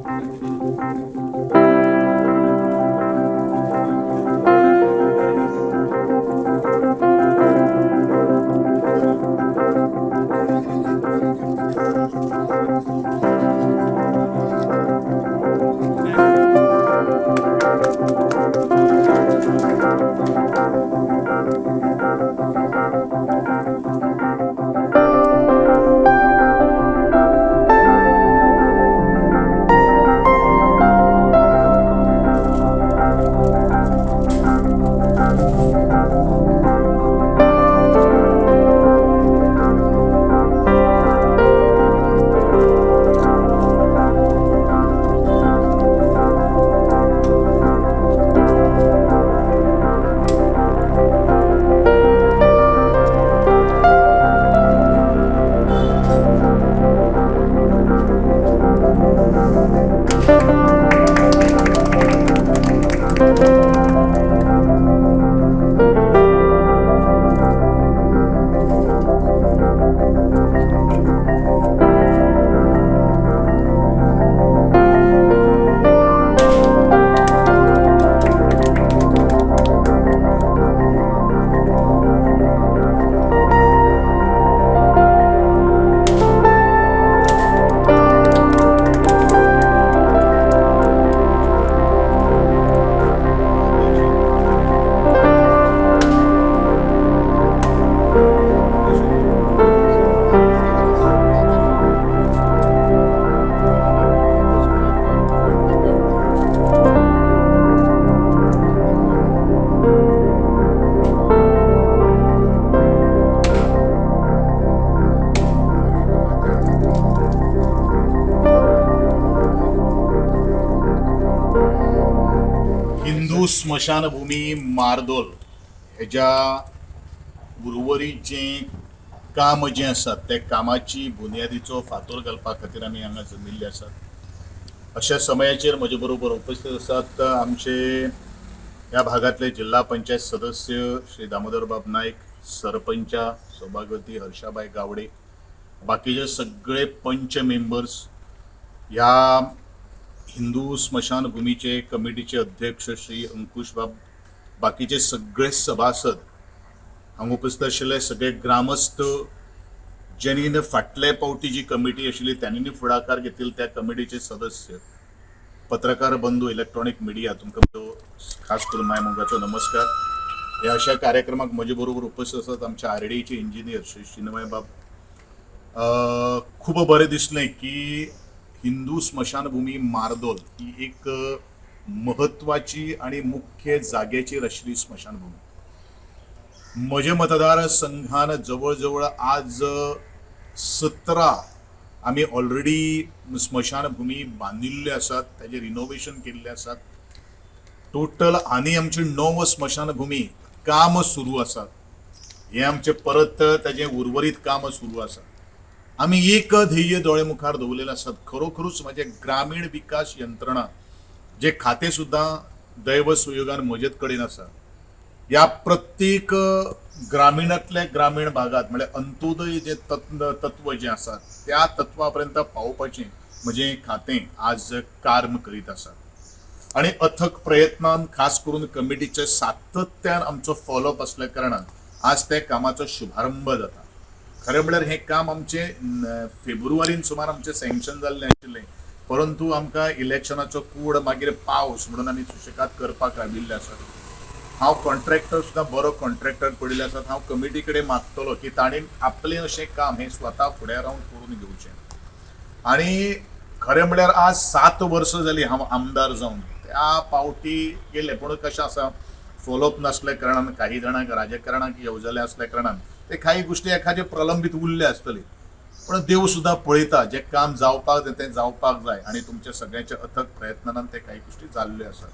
Hindu स्मशानभूमी मार्दोल हेज्या उर्वरीत जें काम जें आसा त्या कामाची बुन्यादीचो फातर घालपा खातीर आमी हांगा जमिल्ले आसात. अशा समयाचेर म्हजे बरोबर उपस्थित आसात आमचे ह्या भागातले जिल्हा पंचायत सदस्य श्री दामोदरबाब नायक, सरपंचा सौभाग्यवती हर्षाबाई गावडे, बाकीचे सगळे पंच मेंबर्स, ह्या हिंदू स्मशानभूमीचे कमिटीचे अध्यक्ष श्री अंकुश बाब, बाकीचे सगळे सभासद, हांगा उपस्थित आशिल्ले सगळे ग्रामस्थ, ज्यांनी फाटले पावटी जी कमिटी आशिल्ली त्यांनी फुडाकार घेतिल्ले त्या कमिटीचे सदस्य, पत्रकार बंधू, इलेक्ट्रॉनिक मिडिया, तुमकां खास करून माय मोगाचो नमस्कार. ह्या अशा कार्यक्रमाक म्हजे बरोबर उपस्थित आसात आमचे आरडीचे इंजिनियर श्री चिन्मय बाब. खूब बरें दिसलें की हिंदू स्मशानभूमी मार्दोल ही एक महत्वाची आणि मुख्य जाग्याचेर आशिल्ली स्मशानभूमी. म्हजे मतदारसंघान जवळ जवळ आज 17 आमी ऑलरेडी स्मशानभूमी बांदिल्ल्यो आसात, ताजें रिनोवेशन केल्लें आसात. टोटल आनी आमची 9 स्मशानभूमी काम सुरू आसात. हें आमचें परत ताजें उर्वरीत काम सुरू आसा. आमी एक ध्येय दोळे मुखार दवरलेलें आसात. खरोखरूच म्हजें ग्रामीण विकास यंत्रणा जे खातें सुद्दां दैव सुयोगान म्हजेच कडेन आसा, ह्या प्रत्येक ग्रामीणांतल्या ग्रामीण भागात म्हळ्यार अंत्योदय जे तत्व जें आसा त्या तत्वा पर्यंत पावोवपाचें म्हजें खातें आज कार्म करीत आसा. आनी अथक प्रयत्नान खास करून कमिटीचे सातत्यान आमचो फॉलोअप आसल्या कारणान आज त्या कामाचो शुभारंभ जाता. खरें म्हळ्यार हें काम आमचें फेब्रुवारीन सुमार आमचें सँक्शन जाल्लें आशिल्लें, परंतु आमकां इलेक्शनाचो कूड मागीर पावस म्हणून आमी सुशेगाद करपाक राविल्ले आसात. हांव कॉन्ट्रॅक्टर सुद्दां बरो कॉन्ट्रॅक्टर पडिल्ले आसात. हांव कमिटी कडेन मागतलो की तांणी आपलें अशें काम हें स्वता फुडें रावन करून घेवचें. आनी खरें म्हळ्यार आज 7 वर्सां जालीं हांव आमदार जावन, त्या पावटी गेले, पूण कशें आसा फॉलोअप नासल्या कारणान काही जाणांक राजकारणाक येवजले आसल्या कारणान ते काही गोश्टी एखादे प्रलंबीत उरले आसतली. पूण देव सुद्दां पळयता जें काम जावपाक जाय तें जावपाक जाय आनी तुमच्या सगळ्यांच्या अथक प्रयत्नान ते काही गोश्टी जाल्ल्यो आसात.